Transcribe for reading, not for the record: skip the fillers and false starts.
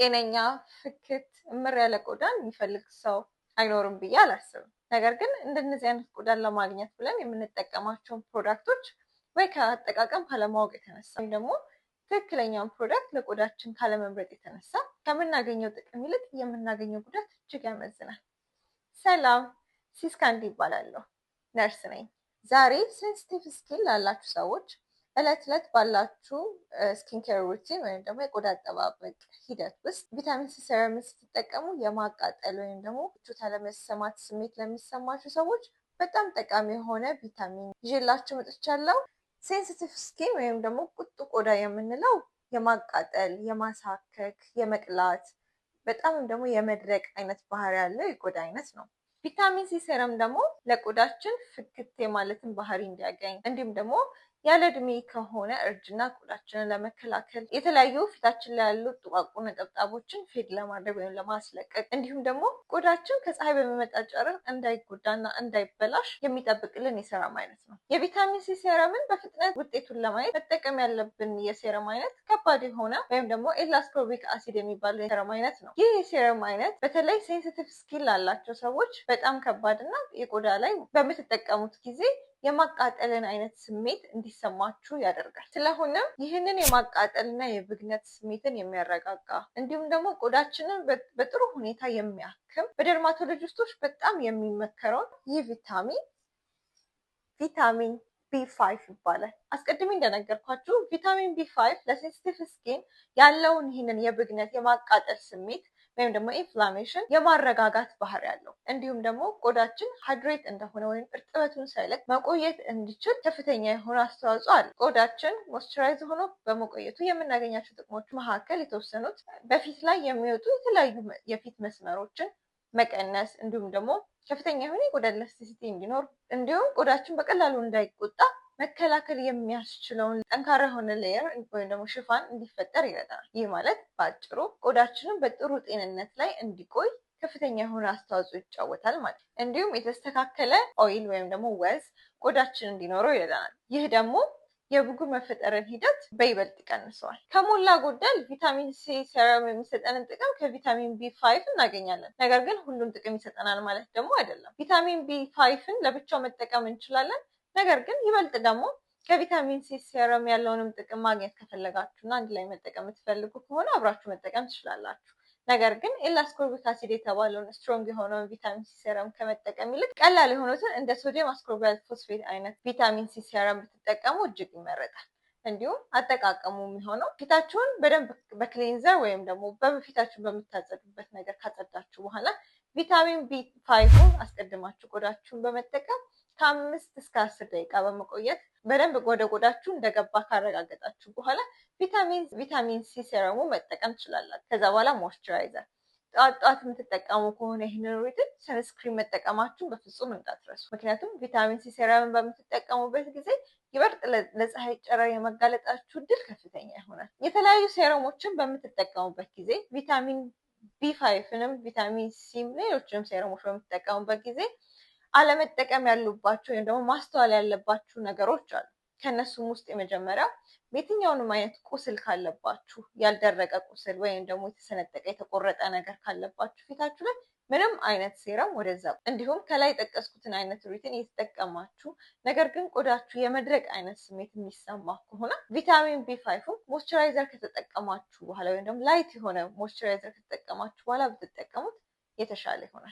ጤነኛ፣ ፍክት፣ እምር ያለ ቆዳን የሚፈልግ ሰው አይኖርም ብዬ አላስብም። ነገር ግን እንደነዚህ አይነት ቆዳን ለማግኘት ብለን የምንጠቀማቸውን product ኦች ወይ ከአጠቃቀም ካለማወቅ የተነሳ ወይም ደግሞ ትክክለኛውን product ለቆዳችን ካለመምረጥ የተነሳ ከምናገኘው ጥቅም ይልቅ የምናገኘው ጉዳት እጅግ ያመዝናል። ሰላም፣ ሲስካንዲ ይባላለሁ፣ ነርስ ነኝ። ዛሬ sensitive skin ላላችሁ ሰዎች እለት እለት ባላችሁ skin care routine ወይም ደግሞ የቆዳ አጠባበቅ ሂደት ውስጥ vitamin C serum ን ስትጠቀሙ የማቃጠል ወይም ደግሞ ምቾት ያለመሰማት ስሜት ለሚሰማችሁ ሰዎች በጣም ጠቃሚ የሆነ ቪታሚን ይዤላችሁ መጥቻለሁ። Sensitive skin ወይም ደግሞ ቁጡ ቆዳ የምንለው የማቃጠል፣ የማሳከክ፣ የመቅላት፣ በጣም ደግሞ የመድረቅ አይነት ባህሪ ያለው የቆዳ አይነት ነው። Vitamin C serum ደግሞ ለቆዳችን ፍክት የማለትን ባህሪ እንዲያገኝ፣ እንዲሁም ደግሞ ያለ እድሜ ከሆነ እርጅና ቆዳችንን ለመከላከል፣ የተለያዩ ፊታችን ላይ ያሉ ጥቋቁር ነጠብጣቦችን fade ለማድረግ ወይም ለማስለቀቅ፣ እንዲሁም ደግሞ ቆዳችን ከፀሐይ በሚመጣ ጨረር እንዳይጎዳና እንዳይበላሽ የሚጠብቅልን የ serum አይነት ነው። የ vitamin C serum ን በፍጥነት ውጤቱን ለማየት መጠቀም ያለብን የ serum አይነት ከባድ የሆነ ወይም ደግሞ L-ascorbic acid የሚባለው የ serum አይነት ነው። ይህ የ serum አይነት በተለይ sensitive skin ላላቸው ሰዎች በጣም ከባድ እና የቆዳ ላይ በምትጠቀሙት ጊዜ የማቃጠልን አይነት ስሜት እንዲሰማችሁ ያደርጋል። ስለሆነም ይህንን የማቃጠልና የብግነት ስሜትን የሚያረጋጋ፣ እንዲሁም ደግሞ ቆዳችንን በጥሩ ሁኔታ የሚያክም፣ በ dermatologist ኦች በጣም የሚመከረውን ይህ ቪታሚን vitamin B5 ይባላል። አስቀድሜ እንደነገርኳችሁ vitamin B5 ለ sensitive skin ያለውን ይህንን የብግነት፣ የማቃጠል ስሜት ወይም ደግሞ inflammation የማረጋጋት ባህሪ ያለው፣ እንዲሁም ደግሞ ቆዳችን hydrate እንደሆነ ወይም እርጥበቱን ሳይለቅ መቆየት እንዲችል ከፍተኛ የሆነ አስተዋጽኦ አለ። ቆዳችን moisturize ሆኖ በመቆየቱ የምናገኛቸው ጥቅሞች መካከል የተወሰኑት በፊት ላይ የሚወጡ የተለያዩ የፊት መስመሮችን መቀነስ፣ እንዲሁም ደግሞ ከፍተኛ የሆነ የቆዳ elasticity እንዲኖር፣ እንዲሁም ቆዳችን በቀላሉ እንዳይቆጣ መከላከል የሚያስችለውን ጠንካራ የሆነ layer ወይም ደግሞ ሽፋን እንዲፈጠር ይረዳናል። ይህ ማለት በአጭሩ ቆዳችንን በጥሩ ጤንነት ላይ እንዲቆይ ከፍተኛ የሆነ አስተዋጽኦ ይጫወታል ማለት ነው። እንዲሁም የተስተካከለ oil ወይም ደግሞ ወዝ ቆዳችን እንዲኖረው ይረዳናል። ይህ ደግሞ የብጉር መፈጠርን ሂደት በይበልጥ ይቀንሰዋል። ከሞላ ጎደል vitamin C serum የሚሰጠንን ጥቅም ከ vitamin B5 እናገኛለን። ነገር ግን ሁሉም ጥቅም ይሰጠናል ማለት ደግሞ አይደለም። Vitamin B5 ን ለብቻው መጠቀም እንችላለን። ነገር ግን ይበልጥ ደግሞ ከ vitamin C serum ያለውንም ጥቅም ማግኘት ከፈለጋችሁ እና አንድ ላይ መጠቀም የምትፈልጉ ከሆነ አብራችሁ መጠቀም ትችላላችሁ። ነገር ግን L-ascorbic acid የተባለውን strong የሆነውን vitamin C serum ከመጠቀም ይልቅ ቀላል የሆኑትን እንደ sodium ascorbyl phosphate አይነት vitamin C serum ብትጠቀሙ እጅግ ይመረጣል። እንዲሁም አጠቃቀሙ የሚሆነው ፊታችሁን በደንብ በ cleanser ወይም ደግሞ በፊታችሁን በምታጸዱበት ነገር ካጸዳችሁ በኋላ vitamin B5 ን አስቀድማችሁ ቆዳችሁን በመጠቀም ከ5 እስከ 10 ደቂቃ በመቆየት በደንብ ወደ ቆዳችሁ እንደገባ ካረጋገጣችሁ በኋላ vitamin C serum ኡ መጠቀም ትችላላችሁ። ከዛ በኋላ moisturizer፣ ጠዋት ጠዋት የምትጠቀሙ ከሆነ ይህንን routine sunscreen መጠቀማችሁን በፍጹም እንዳትረሱ። ምክንያቱም vitamin C serum ን በምትጠቀሙበት ጊዜ ይበልጥ ለፀሐይ ጨረር የመጋለጣችሁ እድል ከፍተኛ ይሆናል። የተለያዩ serum ኦችን በምትጠቀሙበት ጊዜ፣ vitamin B5 ንም vitamin C ም ሌሎችንም serum ኦች በምትጠቀሙበት ጊዜ አለመጠቀም ያሉባቸው ወይም ደግሞ ማስተዋል ያለባችሁ ነገሮች አሉ። ከእነሱም ውስጥ የመጀመሪያው የትኛውንም አይነት ቁስል ካለባችሁ፣ ያልደረቀ ቁስል ወይም ደግሞ የተሰነጠቀ፣ የተቆረጠ ነገር ካለባችሁ ፊታችሁ ላይ ምንም አይነት serum ወደዛ፣ እንዲሁም ከላይ የጠቀስኩትን አይነት routine እየተጠቀማችሁ ነገር ግን ቆዳችሁ የመድረቅ አይነት ስሜት የሚሰማ ከሆነ vitamin B5 moisturizer ከተጠቀማችሁ በኋላ ወይም ደግሞ light የሆነ moisturizer ከተጠቀማችሁ በኋላ ብትጠቀሙት የተሻለ ይሆናል።